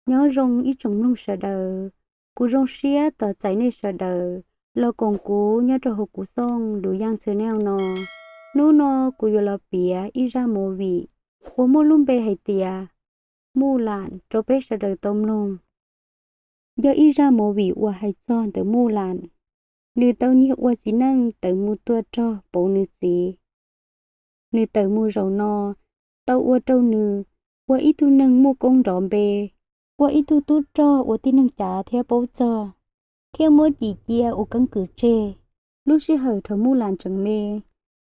Nyob zoo ib tsoom mloog sawv daws, kuv zoo siab tos txais nej sawv daws los koom kuv nyob rau hauv kuv xooj Lus Yaj Channel no. Hnub no kuv yuav los piav ib zaj movie uas muaj lub npe hais tias Muj Lam rau peb sawv daws tau mloog. Yog ib zaj movie uas hais txog ntawm Muj Lam, nws tau nyiag ua txiv neej tawm mus tua rog pauv nws txiv. Nws tawm mus zaum no tau ua rau nws ua ib tug neeg muaj koob nrov npe, ua ib tug tub rog uas tib neeg cav thiab paub txog, thiab muab cim cia ua keeb kwm tseg. Lub sij hawm thaum Muj Lam tseem me,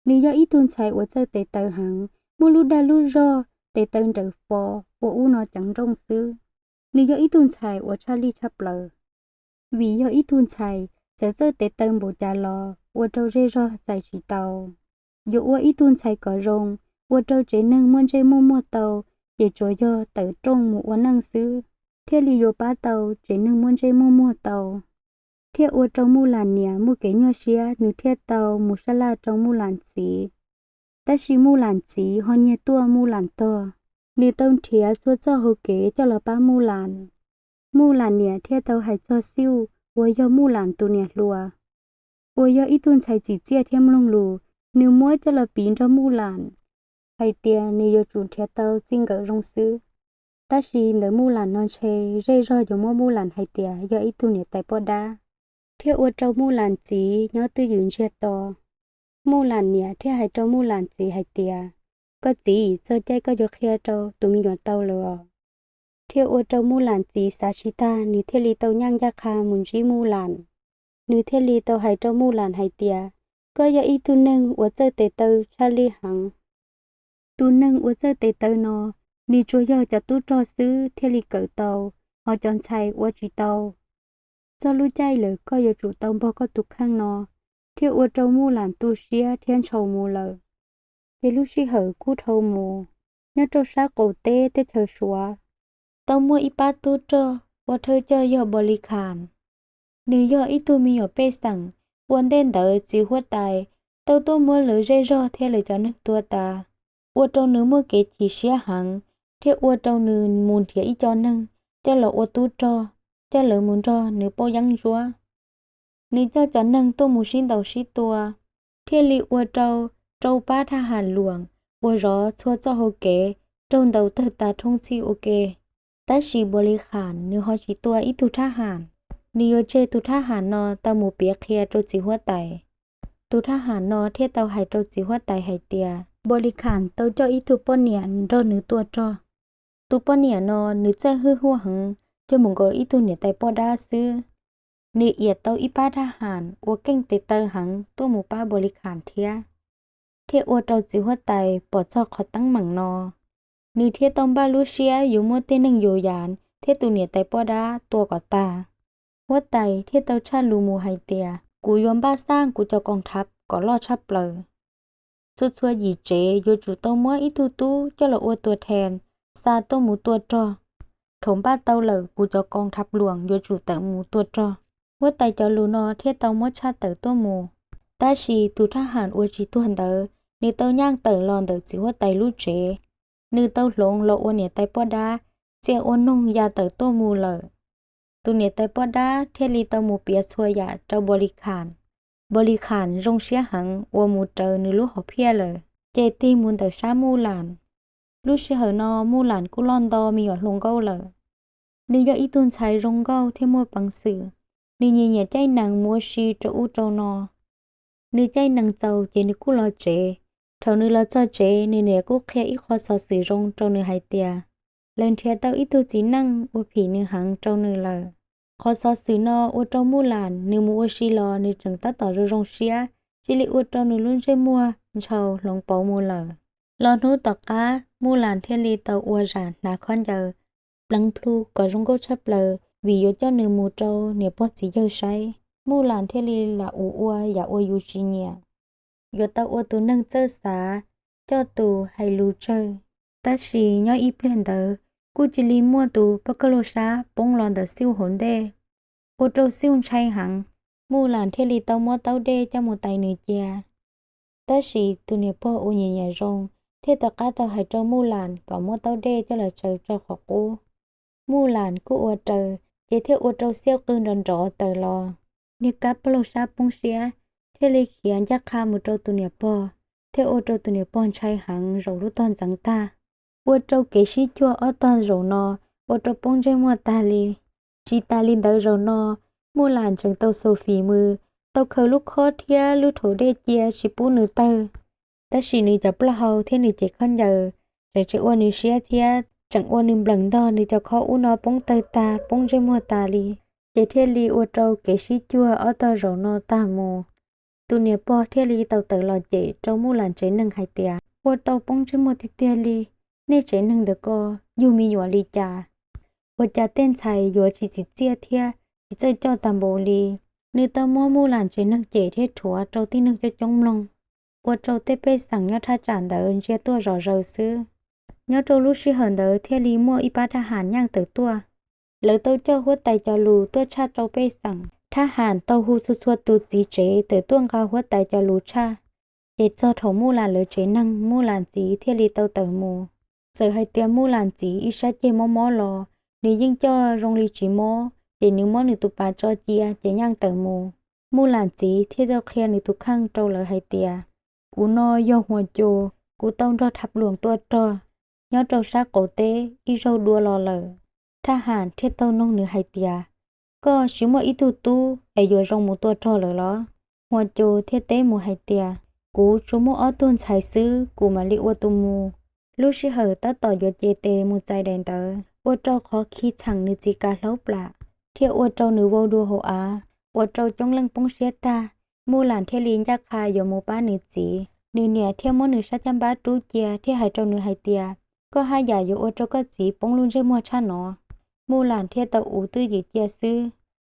nws yog ib tug ntxhais uas txawj tes taw heev, muaj lub dag lub zog, tes taw nrawm fo, ua ub no ceev nrooj xwb. Nws yog ib tug ntxhais uas tshaj lij tshaj plaws. Vim yog ib tug ntxhais, txawm txawj tes taw npaum cas los ua rau zej zog txais tsis tau. Yuav ua ib tug ntxhais kom zoo, ua rau tsev neeg muaj ntsej muaj muag tau, ces tsuas yog tawm rooj mus ua neej xwb, thiaj li yuav pab tau tsev neeg muaj ntsej muaj muag tau. Thiaj ua rau Muj Lam niam muaj kev nyuaj siab, nws thiaj tau mus sab laj rau Muj Lam txiv. Tab sis Muj Lam txiv ho nyiag tuaj Muj Lam tog. Nws tau nrhiav txhua txoj hauv kev coj los pab Muj Lam. Muj Lam niam thiaj tau hais txog Xiuj uas yog Muj Lam tus niam hluas, uas yog ib tug ntxhais txim txiaj thiab mloog lus, nws muab coj los piv nrog Muj Lam hais tias nws yuav tsum nrhiav tau txij nkawm zoo xwb. Tab sis ntawm Muj Lam no ntshe zej zog yuav muab Muj Lam hais tias yog ib tug niam tais poj dab, thiaj ua rau Muj Lam txiv nyob twj ywm ntsiag to. Muj Lam niam thiaj hais rau Muj Lam txiv hais tias, koj txiv, txog caij koj yuav qhia rau tus me nyuam tau lawm os. Thiaj ua rau Muj Lam txiv xav tsis tag, nws thiaj li tau nyaj ncaj qha mus ntsib Muj Lam. Nws thiaj li tau hais rau Muj Lam hais tias, koj yog ib tug neeg uas txawj tes taw tshaj lij heev. Tus neeg uas txawj tes taw no, nws tsuas yog cov tub rog xwb thiaj li kawm tau, ho cov ntxhais ua tsis tau. Txog lub caij lawm koj yuav tsum tau npog koj tus kheej no. Thiaj ua rau Muj Lam tu siab thiab ntshaus mus lawm. Ces lub sij hawm kuj dhau mus, nyob rau sab qaum teb teb chaws Suav, tau muaj ib pab tub rog ua thawj coj yog Npos Lis Khas. Nws yog ib tug me nyuam pej xeem, ua ntej ntawd txiv huab tais tau tuaj muab lawv zej zog thiab lawv cov neeg tua tas, ua rau nws muaj kev chim siab heev, thiaj ua rau nws mus nrhiav ib co neeg coj los ua tub rog, coj lawv mus nrog nws pauj yeeb ntsuab. Nws coj cov neeg tuaj mus sib ntaus sib tua, thiaj li ua rau rau pab thab ham luam uas zov txhua txoj hauv kev raug ntaus tawg tas thoob txhij ua ke. Tab sis Npos Lis Khas nws ho tsis tua ib tug thab ham, nws yuav tseg tus thab ham no tau mus piav qhia rau txiv huab tais. Tus thab ham no thiaj tau hais rau txiv huab tais hais tias Npos Lis Khas tau coj ib tug poj niam nrog nws tua rog. Tus poj niam no nws txawj hwj huaj heev, yog mus nkaus ib tug niam tais poj dab xwb. Nws iam tau ib pab thab ham uas keej tes taw heev tuaj mus pab Npos Lis Khas thiab, thiaj ua rau txiv huab tais pom txog qhov teeb meem no. Nws thiaj tau npaj lub siab yuav muab tej neeg yus yas thiab tus niam tais poj dab tua kom tag. Huab tais thiaj tau tshaj lus mus hais tias, kuv yuav npaj xaj kuv cov koom thav kom loj tshaj plaws. Txhua txhua yim tsev yuav tsum tau muab ib tug tub coj los ua tua thees, xa tuaj mus tua rog. Thaum npaj tau lawm kuv cov koom thav luam yuav tsum tawm mus tua rog. Huab tais cov lus no thiaj tau muab tshaj tawm tuaj mus. Tab sis tus thab ham uas tsis tuag ntawd, nws tau nyaj tawm los ntawm txiv huab tais lub tsev. Nws tau hloov los ua niam tais poj dab, txia ua noog ya tawm tuaj mus lawm. Tus niam tais poj dab thiaj li tau mus piav txhua yam rau Npos Lis Khas. Npos Lis Khas zoo siab heev uas mus raws nws lub hom phiaj lawm, ces tig mus ntawm sab Muj Lam. Lub sij hawm no Muj Lam kuj loj nto me nyuam hluas nkauj lawm. Nws yog ib tug ntxhais zoo nkauj thiab muaj peev xwm. Nws nyiam nyiam caij nees mus ua si rau ub rau no. Nws caij nees txaus ces nws kuj los tsev. Thaum nws los txog tsev, nws niam kuj qhia ib qho xov xwm zoo rau nws hais tias, lawv nrhiav tau ib tug txiv neej uas phim nws heev rau nws lawm. Qhov xov xwm no ua rau Muj Lam nws mus ua si los nws tseem tab tom zoo zoo siab, cia li ua rau nws lub ntsej muag ntshaus hloov pauv mus lawm. Los hnub tom qab Muj Lam thiaj li tau ua zam hnav khaub ncaws pleev plhu kom zoo nkauj tshaj plaws vim yuav coj nws mus rau niam pog txiv yawg saib. Muj Lam thiaj li lam ua yam uas yus tsis nyiam, yuav tau ua tus neeg txawj xav, coj tus hais lus tsawg. Tab sis nyob ib pliag ntawd, kuj cia li muaj tus poj kaj laug sab poob los ntawm Xiuj hauv ntej, ua rau Xiuj ntshai heev. Muj Lam thiaj li tau muab taub dej coj mus tais nws cia. Tab sis tus niam pog uas nyiam nyiam zoo thiaj rov qab tau hais rau Muj Lam kom muab taub dej coj los tsaws rau qhov qub. Muj Lam kuj ua raws, ces thiaj ua rau Xiauj Qw nrov nrov tawm los. Niag kab plaug sab poob siab thiaj li khiav ncaj qha mus rau tus niam pog, thiaj ua rau tus niam pog ntshai heev zaum lub tog ntxeev tag. Ua rau kev sib cuag ob tog zaum no ua rau poob ntsej muag tag li. Tsis tas li ntawd zaum no, Muj Lam tseem tau xus fim mus, tau khaws lub khob thiab lub rhaum dej cia tsis pub nws tawg. Tab sis nws cov plaub hau thiab nws cev khaub ncaws tseem tseem ua nws siab thiab tseem ua nws nplees ntog nws cov khob ub no poob tawg tag poob ntsej muag tas li. Ces thiaj li ua rau kev sib cuag ob tog zaum no tag mus. Tus niam pog thiaj li tau tawm los cem rau Muj Lam tsev neeg hais tias, ua tau poob ntsej muag tiag tiag li, nej tsev neeg ntawm ko yug me nyuam li cas? Ua cas tej ntxhais yuav tsis txim txiaj thiab tsis txawj coj tag npaum li? Nws tau muab Muj Lam tsev neeg cem thiab rhuav rau tib neeg coob coob mloog, ua rau tej pej xeem nyob thaj tsam ntawd ntsia tuaj zom zaws xwb. Nyob rau lub sij hawm ntawd thiaj li muaj ib pab thab ham nyeej tawm tuaj. Lawv tau coj huab tais cov lus tuaj tshaj rau pej xeem. Thab ham tau hu txhua txhua tus txiv tsev tawm tuaj nqa huab tais cov lus tshaj. Ces txog thaum Muj Lam lawv tsev neeg, Muj Lam txiv thiaj li tau tawm mus. Txawm hais tias Muj Lam txiv ib sab ceg mob mob los, nws yeej coj zoo li tsis mob, ces nws muab nws tus pas tso cia ces nyeej tawm mus. Muj Lam txiv thiaj tau qhia nws tus kheej rau lawv hais tias, kuv no yog Huas Cus, kuv tau nrog Thab Luam tua rog nyob rau sab qaum teb ib zaug dua los lawm. Thab ham thiaj tau noog nws hais tias, koj tsis muaj ib tug tub es yuav zoo mus tua rog lawm los? Huas Cus thiaj teb mus hais tias, kuv tsuas muaj ob tug ntxhais xwb kuv mam li ua tus mus. Lub sij hawm tab tom yuav cev tes mus txais daim ntawv, ua rau qhov khi txheem nws txiv kav hlaub plam, thiaj ua rau nws vau dua hauv av, ua rau coob leej poob siab tag. Muj Lam thiaj li ncaj qha yuav mus pab nws txiv. Nws niam thiaj muab nws sab caj npab rub cia thiab hais rau nws hais tias, koj haj yam yuav ua rau koj txiv poob lub ntsej muag tshaj no. Muj Lam thiaj tau ua twj ywm cia xwb.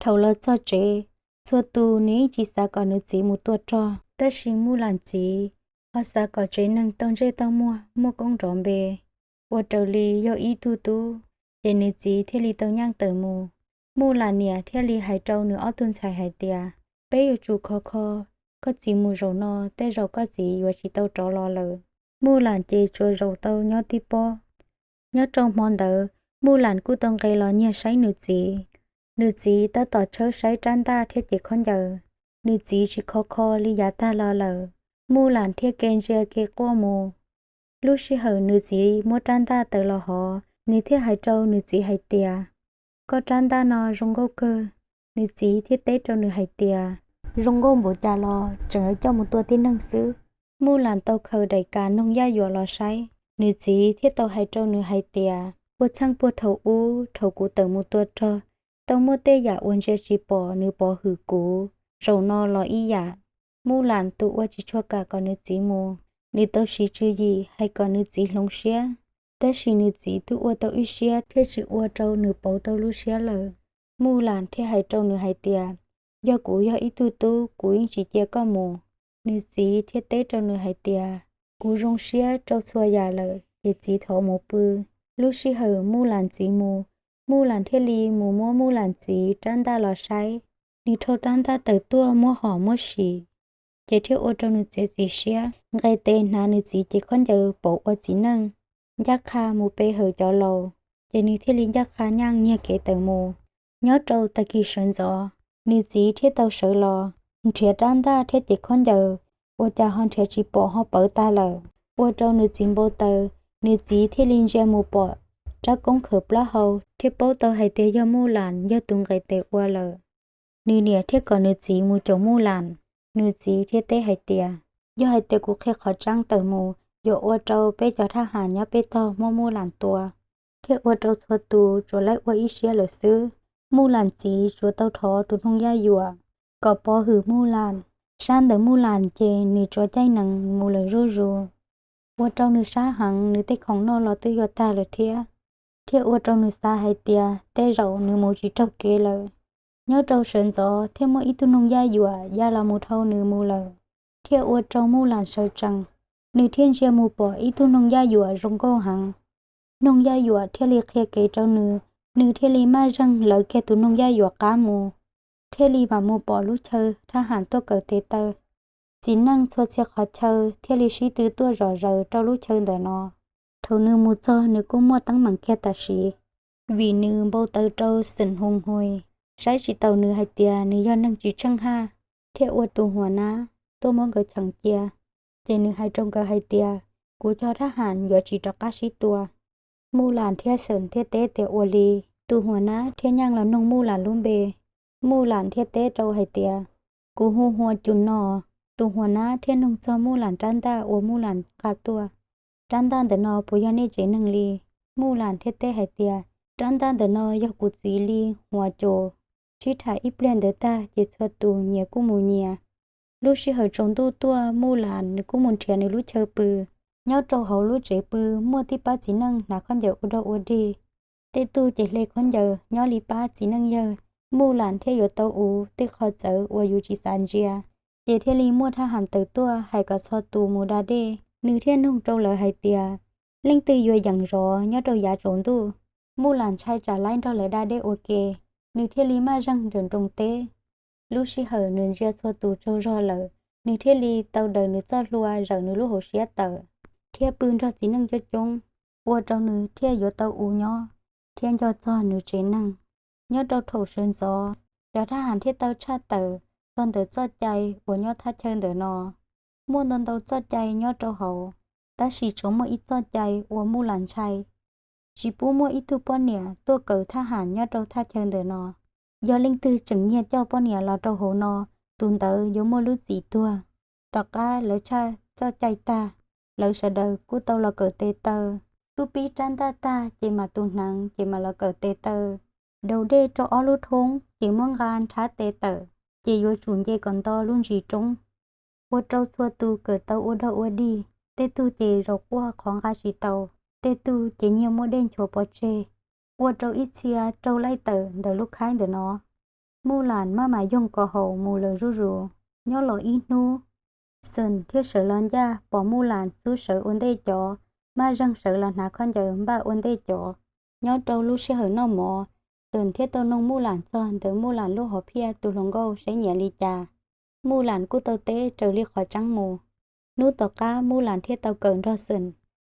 Thaum los txog tsev, txhua tus nws yeej tsis xav kom nws txiv mus tua rog, tab sis Muj Lam txiv ho xav kom tsev neeg tau ntsej tau muag muaj koob nrov npe, ua raws li yog ib tug tub, ces nws txiv thiaj li tau nyeej tawm mus. Muj Lam niam thiaj li hais rau nws ob tug ntxhais hais tias, peb yuav tsum khov kho, koj txiv mus zaum no tej zaum koj txiv yuav tsis tau rov los lawm. Muj Lam ces tsuas zaum tau nyob tib pob. Nyob rau hmo ntawd, Muj Lam kuj tau nqes los nyiag saib nws txiv. Nws txiv tab tom tshawb saib rab ntaj thiab cev khaub ncaws. Nws txiv tsis khov kho li yav tag los lawm. Muj Lam thiaj ke ntsia ke quaj mus. Lub sij hawm nws txiv muab rab ntaj taws los hov, nws thiaj hais rau nws txiv hais tias, koj rab ntaj no zoo nkauj kawg. Nws txiv thiaj teb rau nws hais tias, zoo nkauj npaum cas los tseem yuav coj mus tua tib neeg xwb. Muj Lam tau khaws daim kas noog yaj yuam los saib, nws txiv thiaj tau hais rau nws hais tias, puag txheej puag thaum ub thaum kuv tawm mus tua rog, tau muaj tej yam uas ntsia tsis pom nws pov hwm kuv, zaum no los ib yam. Muj Lam tus ua tsis tshua kam kom nws txiv mus, nws tau siv tswv yim hais kom nws txiv hloov siab, tab sis nws txiv twb ua tau ib siab thiaj tsis ua rau nws pauv tau lub siab lawm. Muj Lam thiaj hais rau nws hais tias, yog kuv yog ib tug tub kuv yeej tsis cia koj mus. Nws txiv thiaj teb rau nws hais tias, kuv zoo siab rau txhua yam lawm ces txiv thov mus pw. Lub sij hawm Muj Lam txiv mus, Muj Lam thiaj li mus muab Muj Lam txiv rab ntaj los saib. Nws thau rab ntaj tawm tuaj muab hom muab sim, ces thiaj ua rau nws txiav txim siab nqes tes hnav nws txiv cev khaub ncaws pauv ua txiv neej, ncaj qha mus pe hawm cov laus, ces nws thiaj li ncaj qha nyeej nyiag kev tawm mus. Nyob rau tag kis sawv ntxov, nws txiv thiaj tau sawv los nrhiav rab ntaj thiab cev khaub ncaws, ua cas ho nrhiav tsis pom ho pawv tag lawm. Ua rau nws txiv npau taws, nws txiv thiaj li ntsia mus pom rab koob khawm plaub hau thiaj paub tau hais tias yog Muj Lam yog tus nqes tes ua lawm. Nws niam thiaj kom nws txiv mus caum Muj Lam. Nws txiv thiaj teb hais tias, yog hais tias kuv qhia qhov tseeb tawm mus yuav ua rau peb cov thab ham nyob peb tog muab Muj Lam tua, thiaj ua rau txhua tus tsuas laib ua ib siab lawm xwb. Muj Lam txiv tsuas tau thov tus noog yaj yuam kom pov hwm Muj Lam. Sab ntawm Muj Lam ces nws tsuas caij nees mus lawm zuj zus, ua rau nws sab heev, nws tej khoom noj los twb yuav tag lawm thiab. Thiaj ua rau nws xav hais tias tej zaum nws mus tsis raug kev lawm. Nyob rau sawv ntxov thiaj muaj ib tug noog yaj yuam ya los mus dhau nws mus lawm, thiaj ua rau Muj Lam sawv tsees. Nws thiaj ntsia mus pom ib tug noog yaj yuam zoo nkauj heev. Noog yaj yuam thiaj li qhia kev rau nws, nws thiaj li maj zeeg lawv kiag tus noog yaj yuam qab mus, thiaj li mam mus pom lub chaw thab ham tuaj kawm tes taw. Txiv neej txhua txhia qhov chaw thiaj li sib tw tuaj zom zaws rau lub chaw ntawm no. Thaum nws mus txog nws kuj muaj teeb meem kiag tam sim. vim nws npau taws rau Xeem Hoo Huis, saib tsis taus nws hais tias nws yog neeg tsis tsheej haj, thiaj ua tus huas nab tuaj muab nkawd cheem cia. Ces nws hais rau nkawd hais tias, kuv cov thab ham yuav tsis rov qab sib tua. Muj Lam thiab Xeem thiaj teb tias ua li. Tus huas nab thiaj nyeej los nug Muj Lam lub npe. Muj Lam thiaj teb rau hais tias, kuv hu Hua Cus no. Tus huas nab thiaj nug txog Muj Lam rab ntaj uas Muj Lam nqa tuaj, rab ntaj ntawm no puas yog nej tsev neeg li? Muj Lam thiaj teb hais tias, rab ntaj ntawm no yog kuv txiv li, Hua Cus. Sib tham ib pliag ntawd tag ces txhua tus nyias kuj mus nyias. Lub sij hawm tsaus ntuj tuaj Muj Lam nws kuj mus nrhiav nws lub chaw pw. Nyob rau hauv lub tsev pw muaj tib pab txiv neej hnav khaub ncaws ua dog ua dig. Tej tug ces hle khaub ncaws nyob li pab txiv neej yawg. Muj Lam thiaj yuav tau uv tej qhov txawv uas yus tsis xav ntsia. Ces thiaj li muaj thab ham tawm tuaj hais kom txhua tus mus da dej. Nws thiaj nug rau lawv hais tias, leej twg yuav yeem zov nyob rau yav tsaus ntuj? Muj Lam ntshai tsam laib nrog lawv da dej ua ke, nws thiaj li maj zeeg nrawm nroos teb. Lub sij hawm nws ntsia txhua tus tsaug zog lawm, nws thiaj li tau daws nws txoj hlua zawm nws lub hauv siab tawm, thiab pw nrog txiv neej coob coob, ua rau nws thiaj yuav tau uv nyob thiab nco txog nws tsev neeg. Nyob rau thaum sawv ntxov, cov thab ham thiaj tau tshaj tawm txog ntawm txoj cai uas nyob thaj chaw ntawm no. Muaj ntau ntau txoj cai nyob rau hauv, tab sis tsuas muaj ib txoj cai uas Muj Lam ntshai, tsis pub muaj ib tug poj niam tuaj kawm thab ham nyob rau thaj chaw ntawm no. Yog leej twg tseem nyiag coj poj niam los rau hauv no, tus ntawd yuav muaj lub txim tuag. Tom qab lawv tshaj txoj cai tag, lawv sawv daws kuj tau los kawm tes taw. Tub pib rab ntaj tag ces mam tu hneev ces mam los kawm tes taw. Daus dej rau ob lub thoob ces muab nqa nrhab tes tawm, ces yuav tsum nce kom nto lub ntsis roob. Ua rau txhua tus kawm tau ua dog ua dig, tej tug ces zaum quaj qhov nqa tsis tau, tej tug ces nyiag muab dej nchuav pov tseg, ua rau ib txhia raug laij tawm ntawm lub khaib ntawm no. Muj Lam maj mam yoog kom haum mus lawm zuj zus. Nyob los ib hnub, Xeem thiaj sawv los ncaj pom Muj Lam xub sawv ua ntej cov, maj zeeg sawv los hnav khaub ncaws npaj ua ntej cov. Nyob rau lub sij hawm noj mov, Xeem thiaj tau noog Muj Lam txog ntawm Muj Lam lub hom phiaj tus hluas nkauj saib nyiam li cas. Muj Lam kuj tau teb raws li qhov tseeb mus. Hnub tom qab Muj Lam thiaj tau kawm nrog Xeem.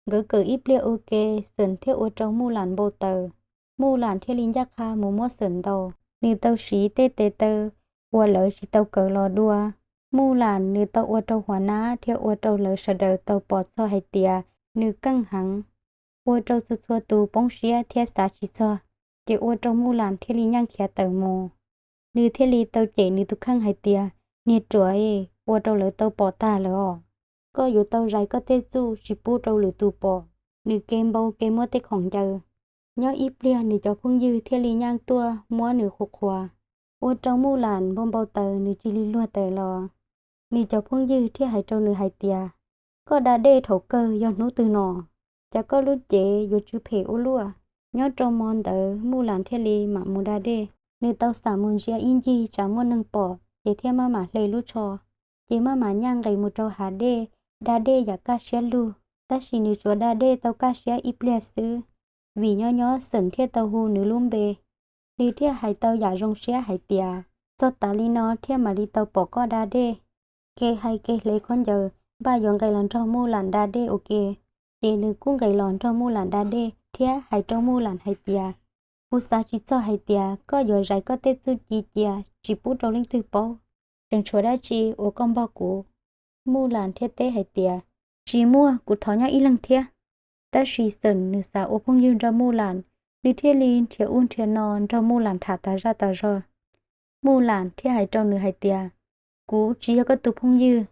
Nkawd kawm ib pliag ua ke, Xeem thiaj ua rau Muj Lam npau taws. Muj Lam thiaj li ncaj qha mus muab Xeem ntaus. Nws tau siv tej tes taw uas lawv tsis tau kawm los dua. Muj Lam nws tau ua rau huas nab thiab ua rau lawv sawv daws tau pom txog hais tias nws keej heev, ua rau txhua txhua tus poob siab thiab xav tsis txog, ces ua rau Muj Lam thiaj li nyeej khiav tawm mus. Nws thiaj li tau cem nws tus kheej hais tias, niag ruam, ua rau lawv tau pom tag lawm os. Koj yuav tau zais koj tej txuj tsis pub rau lwm tus pom. Nws ke npau ke muab tej khoom ncaws. Nyob ib pliag nws cov phooj ywg thiaj li nyeej tuaj muab nws qhuas qhuas, ua rau Muj Lam npau npau taws nws cia li luag tawm los. Nws cov phooj ywg thiaj hais rau nws hais tias, koj da dej thaum kawg yog hnub twg no? Cas koj lub cev yuav tsw phem ua luaj? Nyob rau hmo ntawd Muj Lam thiaj li mam mus da dej. Nws tau xam mus ntsia ib ncig tsam muaj neeg pom ces thiaj maj mam hle lub tsho, ces maj mam nyaj nqis mus rau hav dej, da dej yam kaj siab lug. Tab sis nws tsuas da dej tau kaj siab ib pliag xwb, vim nyob nyob Xeem thiaj tau hu nws lub npe. Nws thiaj hais tau yam zoo siab hais tias, txog tas li no thiaj mam li tau pom koj da dej. Ke hais ke hle khaub ncaws, npaj yuav nqis los nrog Muj Lam da dej ua ke. Ces nws kuj nqis los nrog Muj Lam da dej thiab hais rau Muj Lam hais tias, kuv xav tsis txog hais tias koj yuav zais koj tej txuj ci cia tsis pub rau leej twg paub, tseem tshuav dab tsi uas koj npog kuv? Muj Lam thiaj teb hais tias, tsis muaj, kuv thov nyob ib leeg thiab. Tab sis Xeem nws xav ua phooj ywg nrog Muj Lam, nws thiaj li nrhiav ub nrhiav no nrog Muj Lam tham tas zaj tas zog. Muj Lam thiaj hais rau nws hais tias, kuv tsis yog koj tus phooj ywg,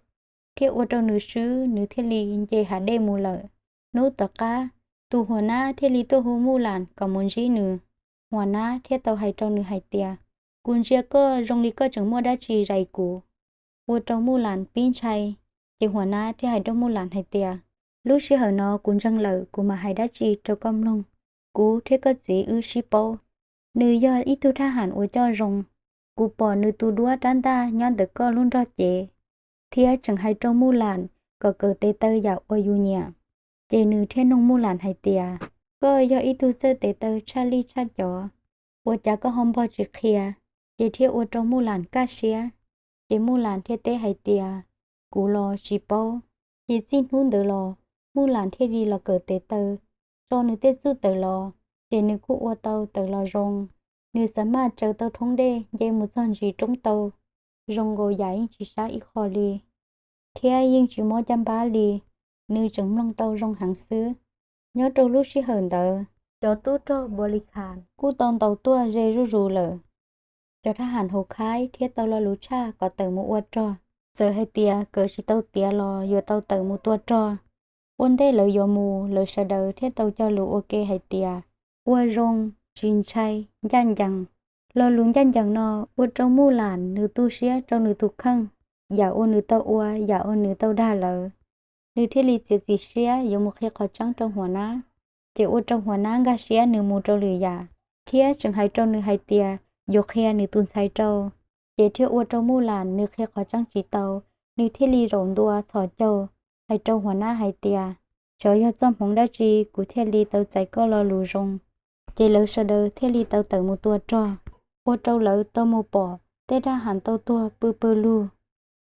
thiaj ua rau nws swb, nws thiaj li nce hav dej mus lawm. Hnub tom qab, tus huas nab thiaj li tuaj hu Muj Lam kom mus ntsib nws. Huas nab thiaj tau hais rau nws hais tias, kuv ntsia koj zoo li koj tseem muaj dab tsi zais kuv, ua rau Muj Lam pib ntshai. Ces huas nab thiaj hais rau Muj Lam hais tias, lub sij hawm no kuv ntseeg lawm, kuv mam hais dab tsi rau koj mloog. Kuv thiab koj txiv wb sib paub, nws yog ib tug thab ham uas coj zoo. Kuv pom nws tus duab rab ntaj nyob ntawm koj lub nrog cev, thiab tseem hais rau Muj Lam kom kawm tes taw yam uas yus nyiam. Ces nws thiaj nug Muj Lam hais tias, koj yog ib tug txawj tes taw tshaj lij tshaj cov, ua cas koj ho npog tsis qhia? Ces thiaj ua rau Muj Lam kaj siab. Ces Muj Lam thiaj teb hais tias, kuv los tsis paub. Ces txij hnub ntawd los, Muj Lam thiaj li los kawm tes taw, tso nws tej txuj tawm los. ces nws kuj ua tau tawm los zoo. Nws xa maj tsaws tau rhoob dej nce mus txog ntsis roob tau zoo nkaus yam yeej tsis sab ib qho li, thiab yeej tsis mob caj npab li. Nws tseem mloog tau zoo heev xwb. Nyob rau lub sij hawm ntawd, cov tub rog Npos Lis Khas kuj tau ntaus tuaj ze zuj zus lawm. Cov thab ham hauv khaib thiab tau lo lus tshaj kom tawm mus ua rog, txawm hais tias kawm tsis tau tiav los yuav tau tawm mus tua rog. Ua ntej lawv yuav mus, lawv sawv daws thiaj tau cog lus ua ke hais tias ua zoo, tsis ntshai, ncaj ncees. Lo lus ncaj ncees no ua rau Muj Lam nws tu siab rau nws tus kheej, yam uas nws tau ua, yam uas nws tau dag lawv. Nws thiaj li txiav txim siab yuav mus qhia qhov tseeb rau Huam Nab, ces ua rau Huam Nab nkag siab nws mus rau lwm yam, thiab tseem hais rau nws hais tias yuav qhia nws tus ntxhais rau. Ces thiaj ua rau Muj Lam nws qhia qhov tseeb tsis tau, nws thiaj li zaum ntua txhos caug hais rau Huam Nab hais tias, xyov yog txoj hmoov dab tsi kuv thiaj li tau txais koj lo lus zoo. Ces lawv sawv daws thiaj li tau tawm mus tua rog, ua rau lawv tau mus pom tej thab ham tau tuag pw pawg lug.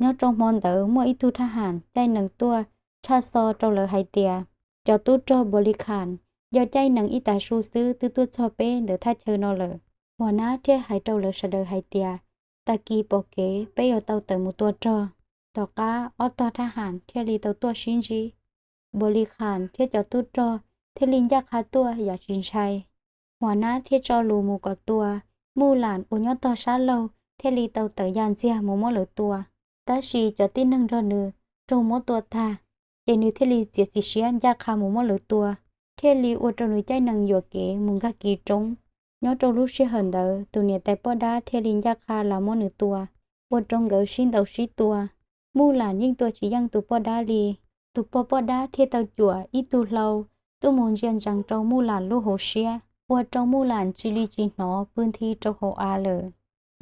Nyob rau hmo ntawd muaj ib tug thab ham caij nees tuaj tshaj xo rau lawv hais tias, cov tub rog Npos Lis Khas yog caij nees ib tag su xwb twb tuaj txog peb ntawm thaj chaw no lawm. Huam Nab thiaj hais rau lawv sawv daws hais tias, tag kis pom kev peb yuav tau tawm mus tua rog. Tom qab ob tog thab ham thiaj li tau tuaj sib ntsib, Npos Lis Khas thiab cov tub rog thiaj li ncaj qha tuaj yam tsis ntshai. Huam Nab thiaj tso lus mus kom tua, Muj Lam uas nyob tog sab laug thiaj li tau tawm ya ntxiag mus muab lawv tua. Tab sis cov tib neeg nrog nws raug muab tua tag, ces nws thiaj li txiav txim siab ncaj qha mus muab lawv tua, thiaj li ua rau nws caij nees yuam kev mus nkag kis roob. Nyob rau lub sij hawm ntawd tus niam tais poj dab thiaj li ncaj qha los muab nws tua, ua rau nkawd sib ntaus sib tua. Muj Lam yeej tua tsis yeej tus poj dab li. Tus pog poj dab thiaj tau cuam ib tug hlau tuaj mus ntsia ntsees rau Muj Lam lub hauv siab, ua rau Muj Lam cia li tsis hnov pw nthi rau hauv av lawm.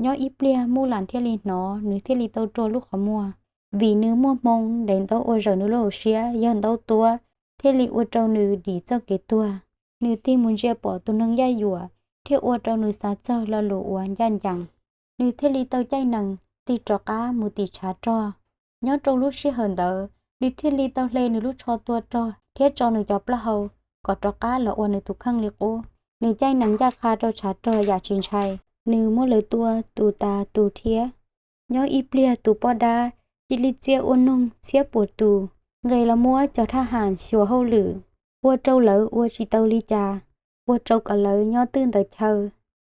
Nyob ib pliag Muj Lam thiaj li hnov, nws thiaj li tau rua lub qhov muag, vim nws muaj hmoo daim ntaub ua zawm nws lub hauv siab yog ntaub tuab, thiaj li ua rau nws dim txoj kev tuag. Nws tig mus ntsia pom tus neeg yaj yuam, thiaj ua rau nws xav txog lo lus uas ncaj ncees. Nws thiaj li tau caij nees tig rov qab mus tim tshav rog. Nyob rau lub sij hawm ntawd nws thiaj li tau hle nws lub tsho tua rog thiab tso nws cov plaub hau kom rov qab los ua nws tus kheej li qub. Nws caij nees ncaj qha rau tshav rog yam tsis ntshai, nws muab lawv tua tus tas tus thiab. Nyob ib pliag tus poj dab cia li txia ua noog txhiab puas tus, nqes los muab cov thab ham xyuas hauj lwm, ua rau lawv ua tsis tau li cas, ua rau kom lawv nyob twj ntawd chaw.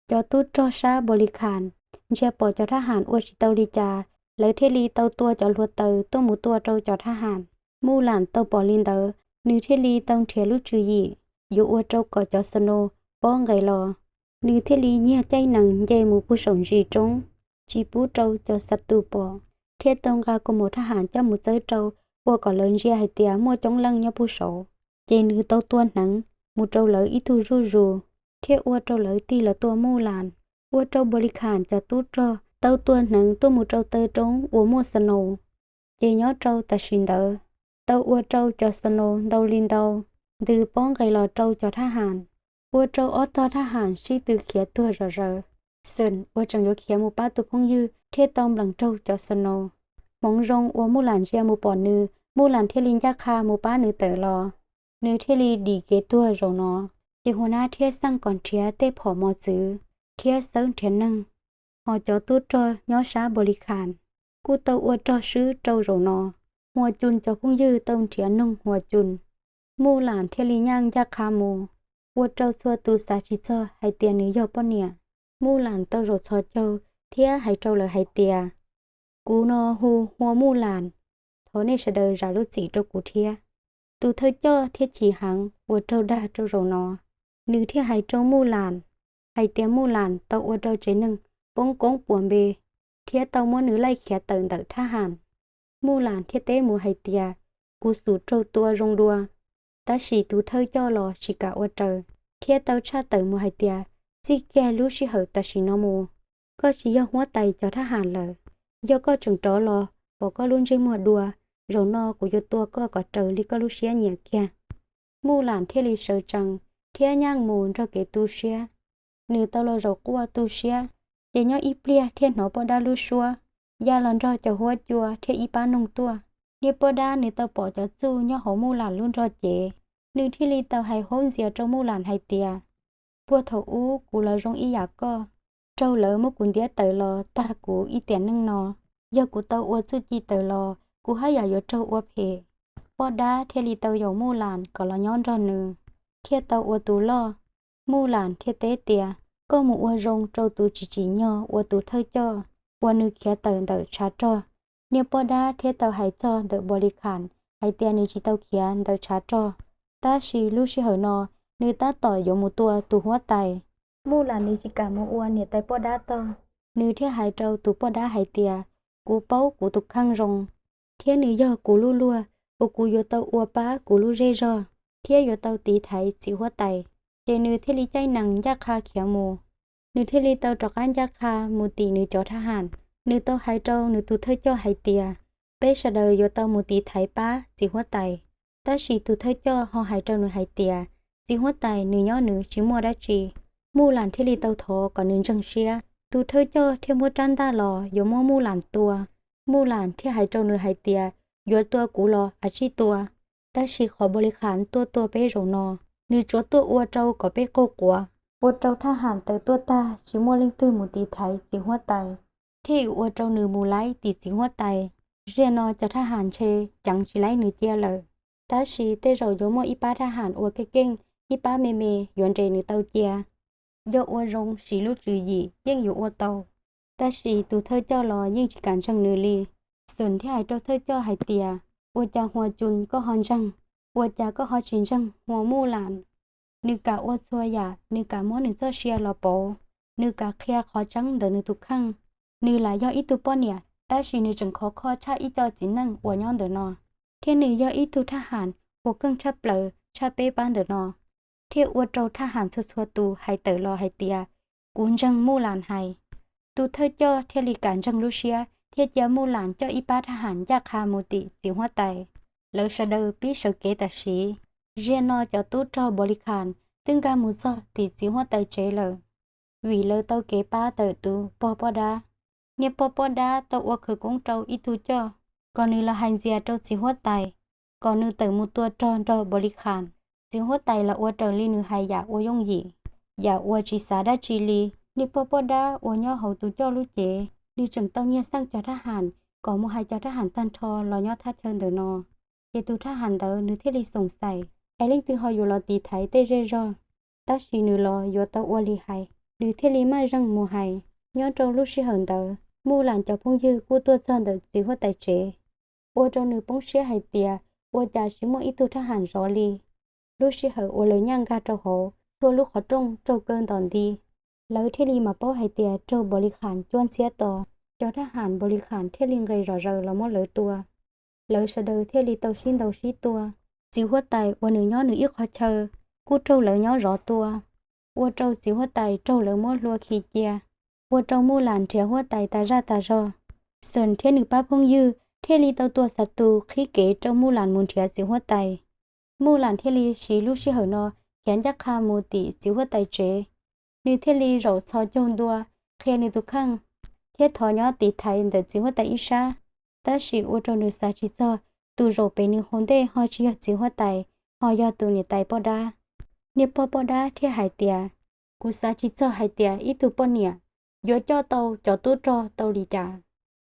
Cov tub rog sab Npos Lis Khas ntsia pom cov thab ham ua tsis tau li cas, lawv thiaj li tau tua cov hluav taws tuaj mus tua rau cov thab ham. Muj Lam tau pom li ntawd, nws thiaj li tau nrhiav lub tswv yim yuav ua rau kom cov xaus no pob nqes los. Nws thiaj li nyiag caij nees nce mus puag saum ntsis roob, tsis pub rau cov xav tus pom, thiaj tau nqa kua mus thab ham coj mus txawb rau, ua kom lawv ntsia hais tias muaj coob leej nyob puag saud. Ces nws tau tua hneev mus rau lawv ib tug zuj zus, thiaj ua rau lawv tig los tua Muj Lam, ua rau Npos Lis Khas cov tub rog tau tua hneev tuaj mus rau taw roob uas muaj xaus no. Ces nyob rau tam sim ntawd, tau ua rau cov xaus no ntau li ntau, ntws pob nqes los rau cov thab ham, ua rau ob tog thab ham sib tw khiav tuag zom zaws. Xeem uas tseem yuav khiav mus pab tus phooj ywg thiaj tau nplees raug cov xaus no. Hmoov zoo uas Muj Lam ntsia mus pom nws, Muj Lam thiaj li ncaj qha mus pab nws tawm los. Nws thiaj li dim kev tuag zaum no. Ces Huas Nab thiaj xaj kom nrhiav tej phom mos txwv thiab xawb nrhiav neeg. Ho cov tub rog nyob sab Npos Lis Khas kuj tau ua rog swb rau zaum no. Huas Cun cov phooj ywg tau nrhiav noog Huas Cun, Muj Lam thiaj li nyaj ncaj qha mus, ua rau txhua tus xav tsis txog hais tias nws yog poj niam. Muj Lam tau zaum txhos caug thiab hais rau lawv hais tias, kuv no hu Huas Muj Lam, thov nej sawv daws zam lub txim rau kuv thiab. Tus thawj coj thiaj chim heev ua raug dag rau zaum no. Nws thiaj hais rau Muj Lam hais tias Muj Lam tau ua rau tsev neeg poob koob puas npe, thiab tau muab nws laij khiav tawm ntawm thab ham. Muj Lam thiaj teb mus hais tias, kuv xum raug tua zoo dua, tab sis tus thawj coj los tsis kam ua raws, thiab tau tshaj tawm mus hais tias, txij kiag lub sij hawm tam sim no mus, koj tsis yog huab tais cov thab ham lawm. Yog koj tseem rov los pom koj lub ntsej muag dua, zaum no kuv yuav tua koj kom raws li koj lub siab nyiam kiag. Muj Lam thiaj li sawv tsees thiab nyaj mus nrog kev tu siab. Nws tau los zaum quaj tu siab, ces nyob ib pliag thiaj hnov poj dab lub suab ya los nrog cov huab cua thiab ib pab noog tuaj. Niag poj dab nws tau pom cov txuj nyob hauv Muj Lam lub nrog cev, nws thiaj li tau hais haub ntxias rau Muj Lam hais tias, Puag thaum ub kuv los zoo ib yam koj, raug lawv muab kuv ntiab tawm los tag kuv ib tiam neej no. Yog kuv tau ua txuj ci tawm los kuv haj yam yuav raug ua phem. Poj dab thiaj li tau yaum Muj Lam kom los nyob nrog nws, thiaj tau ua tus loj. Muj Lam thiaj teb tias, koj mus ua zoo rau tus tsis tsim nyog ua tus thawj coj uas nws khiav tawm ntawm tshav rog. Niag poj dab thiaj tau hais txog ntawm Npos Lis Khas hais tias nws tsis tau khiav ntawm tshav rog, tab sis lub sij hawm no nws tab tom yuav mus tua tus huab tais. Muj Lam nws tsis kam mus ua niam tais poj dab tog, nws thiaj hais rau tus poj dab hais tias, kuv paub kuv tus kheej zoo, thiab nws yog kuv lub luag uas kuv yuav tau ua pab kuv lub zej zog thiab yuav tau tiv thaiv txiv huab tais. Ces nws thiaj li caij nees ncaj qha khiav mus. Nws thiaj li tau rov qab ncaj qha mus tim nws cov thab ham. Nws tau hais rau nws tus thawj coj hais tias, peb sawv daws yuav tau mus tiv thaiv pab txiv huab tais. Tab sis tus thawj coj ho hais rau nws hais tias, txiv huab tais nws nyob nws tsis muaj dab tsi. Muj Lam thiaj li tau thov kom nws ntseeg siab. Tus thawj coj thiaj muab rab ntaj los yuav muab Muj Lam tua. Muj Lam thiaj hais rau nws hais tias, yuav tua kuv los av tsij tua. Tab sis qhov Npos Lis Khas tuaj tua peb zaum no, nws tsuas tuaj ua rau kom peb qaug quav, ua rau thab ham tawm tuaj tag tsis muaj leej twg mus tiv thaiv txiv huab tais, thiaj ua rau nws mus laib tim txiv huab tais. Ziag no cov thab ham ntshe ceev tsis laib nws cia lawm. Tab sis tej zaum yuav muaj ib pab thab ham uas keej keej, ib pab me me yuav nres nws tau cia. Yog ua zoo siv lub tswv yim yeej yuav ua tau. Tab sis tus thawj coj los yeej tsis kam ntseeg nws li. Xwm thiaj hais rau thawj coj hais tias, ua cas Hua Cun koj ho ntseeg, ua cas koj ho tsis ntseeg Hua Muj Lam? Nws kam ua txhua yam, nws kam muab nws txoj sia los pauv, nws kam qhia qhov tseeb ntawm nws tus kheej. Nws lam yog ib tug poj niam tab sis nws tseem khov kho tshaj ib co txiv neej uas nyob ntawm no, thiab nws yog ib tug thab ham uas keej tshaj plaws tshaj peb pab ntawm no, thiaj ua rau thab ham txhua txhua tus hais tawm los hais tias, kuv ntseeg Muj Lam hais. Tus thawj coj thiaj li kam ntseeg lub siab thiaj cia Muj Lam coj ib pab thab ham ncaj qha mus tim txiv huab tais. Lawv sawv daws pib sawv kev tam sim. Ziag no cov tub rog Npos Lis Khas twb nkag mus txog tim txiv huab tais tsev lawm, vim lawv tau kev pab tawm tus pog poj dab. Niag pog poj dab tau ua khawv koob rau ib tug coj kom nws los hais ntxias rau txiv huab tais, kom nws tawm mus tua rog nrog Npos Lis Khas. Txiv huab tais los ua raws li nws hais yam ua yooj yim, yam uas tsis xav dab tsi li. Niag pog poj dab uas nyob hauv tus coj lub cev, nws tseem tau nyiag xeej cov thab ham kom mus hais cov thab ham tag nrho los nyob thaj chaw ntawm no. Ces tus thab ham ntawd nws thiaj li xoom xais es leej twg ho yuav los tiv thaiv tej zej zog. Tab sis nws los yuav tau ua li hais, nws thiaj li maj zeej mus hais. Nyob rau lub sij hawm ntawd, Muj Lam cov phooj ywg kuj tuaj txog ntawm txiv huab tais tsev, ua rau nws poob siab hais tias ua cas tsis muaj ib tug thab ham zov li. Lub sij hawm uas lawv nyaj nkag rau hauv, txhua lub qhov rooj raug kaw ntom nti. Lawv thiaj li mam paub hais tias raug Npos Lis Khas cuab ntxhiab tos. Cov thab ham Npos Lis Khas thiaj li nqes zom zaws los muab lawv tua. Lawv sawv daws thiaj li tau sib ntaus sib tua. Txiv huab tais uas nws nyob nws ib qho chaw kuj raug lawv nyob zov tua, ua rau txiv huab tais raug lawv muab hlua khi cia, ua rau Muj Lam nrhiav huab tais tas zaj tas zog. Xwm thiab nws pab phooj ywg thiaj li tau tua xav tus qhib kev rau Muj Lam mus nrhiav txiv huab tais. Muj Lam thiaj li siv lub sij hawm no khiav ncaj qha mus tim txiv huab tais tsev. Nws thiaj li zaum txhos caug ntua, qhia nws tus kheej, thiab thov nyob tiv thaiv ntawm txiv huab tais ib sab. Tab sis ua rau nws xav tsis txog, tus zaum pem nws hauv ntej ho tsis yog txiv huab tais, ho yog tus niam tais poj dab. Niag pog poj dab thiaj hais tias, kuv xav tsis txog hais tias ib tug poj niam yuav coj tau cov tub rog tau li cas.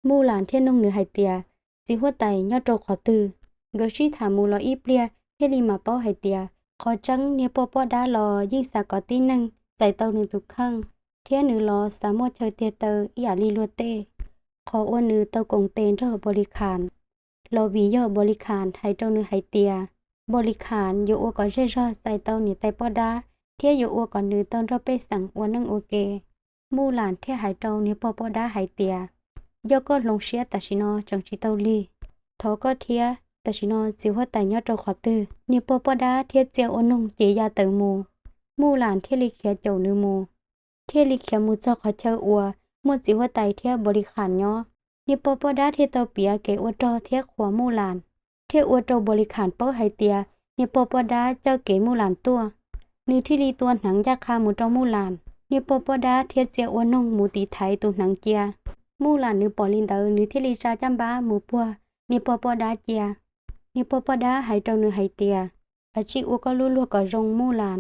Muj Lam thiaj nug nws hais tias, txiv huab tais nyob rau qhov twg? Nkawd sib tham mus los ib pliag thiaj li mam paub hais tias qhov tseeb niag pog poj dab los yeej xav kom tib neeg txais tau nws tus kheej, thiab nws los xav muaj chaw tiag taw ib yam li luag tej. Qhov uas nws tau koom tes nrog Npos Lis Khas los vim yog Npos Lis Khas hais rau nws hais tias, Npos Lis Khas yuav ua kom zej zog txais tau niam tais poj dab, thiab yuav ua kom nws tau nrog pej xeem ua neej ua ke. Muj Lam thiaj hais rau niag pog poj dab hais tias, yog koj hloov siab tam sim no tseem tsis tau lig, thov koj thiab, tam sim no txiv huab tais nyob rau qhov twg? Niag pog poj dab thiaj txia ua noog ces ya tawm mus. Muj Lam thiaj li khiav caum nws mus, thiaj li khiav mus txog qhov chaw uas muaj txiv huab tais thiab Npos Lis Khas nyob. Niag pog poj dab thiaj tau piav kev ua rog thiab qhuas Muj Lam, thiaj ua rau Npos Lis Khas paub hais tias niag pog poj dab coj kev Muj Lam tuaj. Nws thiaj li tua hneev ncaj qha mus rau Muj Lam, niag pog poj dab thiaj txia ua noog mus tiv thaiv tus hneev cia. Muj Lam nws pom li ntawd nws thiaj li tsa caj npab mus puag niag pog poj dab cia. Niag pog poj dab hais rau nws hais tias, av tsij ua koj lub luag kom zoo Muj Lam,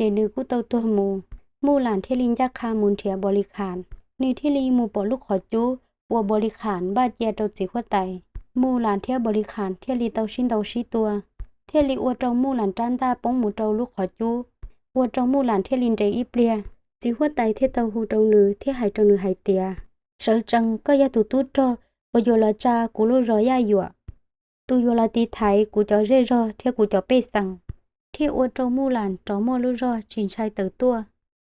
ces nws kuj tau tuag mus. Muj Lam thiaj li ncaj qha mus nrhiav Npaus Lis Khas, nws thiaj li mus pom lub qhov cub uas Npaus Lis Khas npaj cia rau txiv huab tais. Muj Lam thiab Npaus Lis Khas thiaj li tau sib ntaus sib tua, thiaj li ua rau Muj Lam rab ntaj poob mus rau lub qhov cub, ua rau Muj Lam thiaj li nres ib pliag. Txiv huab tais thiaj tau hu rau nws thiab hais rau nws hais tias, sawv tsees, koj yog tus tub rog uas yuav los tsa kuv lub zos Yaj Yuam, tus yuav los tiv thaiv kuv cov zej zog thiab kuv cov pej xeem, thiaj ua rau Muj Lam rov muaj lub zog tsis ntshai tawm tuaj.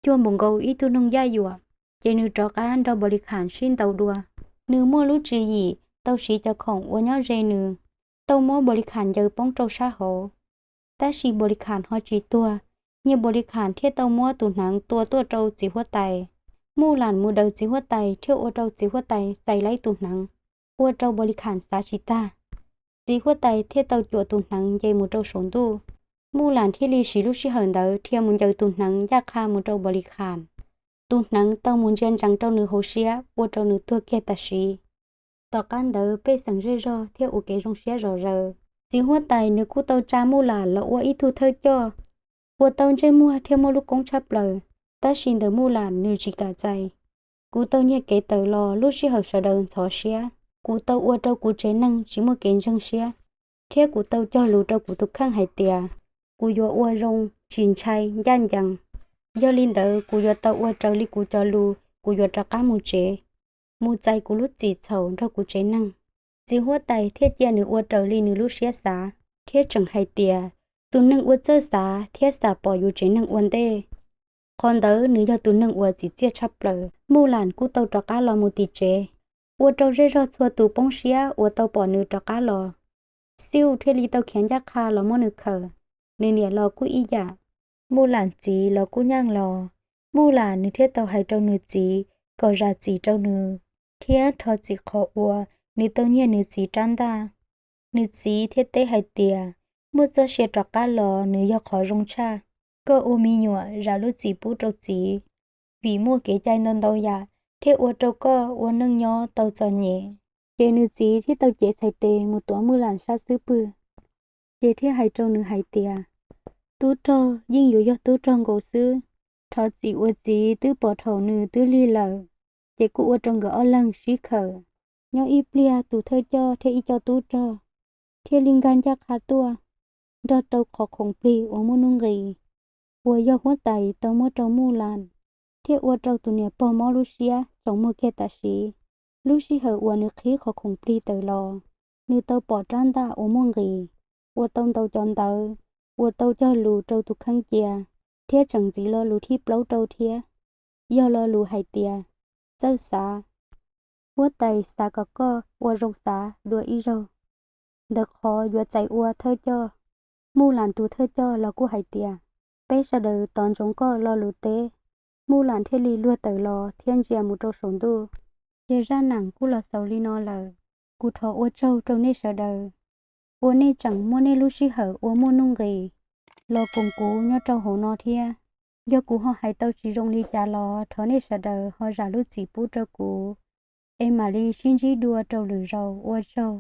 Cuag npaum nkaus ib tug noog Yaj Yuam, ces nws rov qab nrog Npaus Lis Khas sib ntaus dua. Nws muaj lub tswv yim tau siv cov khoom uas nyob ze nws, tau muab Npaus Lis Khas ncaws poob rau sab hauv. Tab sis Npaus Lis Khas ho tsis tuag, nyias Npaus Lis Khas thiaj tau muab tus hneev tua tuaj rau txiv huab tais. Muj Lam mus daws txiv huab tais thiaj ua rau txiv huab tais txais laib tus hneev, ua rau Npaus Lis Khas xav tsis tag. Txiv huab tais thiaj tau cuam tus hneev nce mus rau saum ntuj. Muj Lam thiaj li siv lub sij hawm ntawd dhia mus ncaws tus hneev ncaj qha mus rau Npaus Lis Khas. Tus hneev tau mus ntsia ntsees rau nws hauv siab ua rau nws tuag kiag tam sim. Tom qab ntawd pej xeem zej zog thiaj ua kev zoo siab zom zaws. Txiv huab tais nws kuj tau tsa Muj Lam los ua ib tug thawj coj uas tau ntsej muag thiab muaj lub koob tshaj plaws, tab sis ntawm Muj Lam nws tsis kam txais. Kuv tau nyiag kev tawm los lub sij hawm sawv daws ntxhov siab, kuv tau ua rau kuv tsev neeg tsis muaj kev ntseeg siab, thiab kuv tau cog lus rau kuv tus kheej hais tias kuv yuav ua zoo tsis ntshai ncaj ncees. Yog li ntawd kuv yuav tau ua raws li kuv cov lus, kuv yuav rov qab mus tsev, mus txais kuv lub txim txhaum nrog kuv tsev neeg. Txiv huab tais thiaj cia nws ua raws li nws lub siab xav, thiab tseem hais tias tus neeg uas txawj xav thiab xam pom yus tsev neeg ua ntej, qhov ntawd nws yog tus neeg uas txim txiaj tshaj plaws. Muj Lam kuj tau rov qab los mus tim tsev, ua rau zej zog txhua tus poob siab uas tau pom nws rov qab los. Xiuj thiaj li tau khiav ncaj qha los muab nws khawm, nws niam los kuj ib yam. Muj Lam txiv los kuj nyeej los. Muj Lam nws thiaj tau hais rau nws txiv kom zam txim rau nws, thiab thov txim qhov uas nws tau nyiag nws txiv rab ntaj. Nws txiv thiaj teb hais tias, muaj txoj sia rov qab los nws yog qhov zoo tshaj. Koj ua me nyuam zam lub txim pub rau txiv, vim muaj kev cai ntau ntau yam thiaj ua rau koj ua neej nyob tau txom nyem. Ces nws txiv thiaj tau cev txhais tes mus tuav Muj Lam sab xub pwg, ces thiaj hais rau nws hais tias, tub rog yeej yuav yog tub rog nkaus xwb. Thov txim uas txiv twb pom thaum nws twb lig lawm. Ces kuj ua rau nkawd ob leeg sib khawm. Nyob ib pliag tus thawj coj thiab ib co tub rog thiaj li nkag ncaj qha tuaj, nrog rau qhov khoom plig uas muaj nuj nqis uas yog huab tais tau muab rau Muj Lam, thiaj ua rau tus niam pog mob lub siab tsoom muag kiag tam sim. Lub sij hawm uas nws qhib qhov khoom plig tawm los, nws tau pom rab ntaj uas muaj nqis, uas tau ntaus cov ntawv, uas tau cog lus rau tus kheej cia, thiab tseem ntxiv lo lus thib plaub rau thiab, yog lo lus hais tias, txawj xav. Huab tais, xav kom koj ua zoo xav dua ib zaug, ntawm qhov yuav txais ua thawj coj. Muj Lam tus thawj coj los kuj hais tias, peb sawv daws tos ntsoov koj lo lus teb. Muj Lam thiaj li luag tawm los thiab ntsia mus rau saum ntuj. Ces zaj neeg kuj los xaus li no lawm. Kuv thov ua tsaug rau nej sawv daws, uas nej tseem muab nej lub sij hawm uas muaj nuj nqis los koom kuv nyob rau hauv no thiab. Yog kuv ho hais tau tsis zoo li cas los thov nej sawv daws ho zam lub txim pub rau kuv, es mam li sib ntsib dua rau lwm zaus, ua tsaug.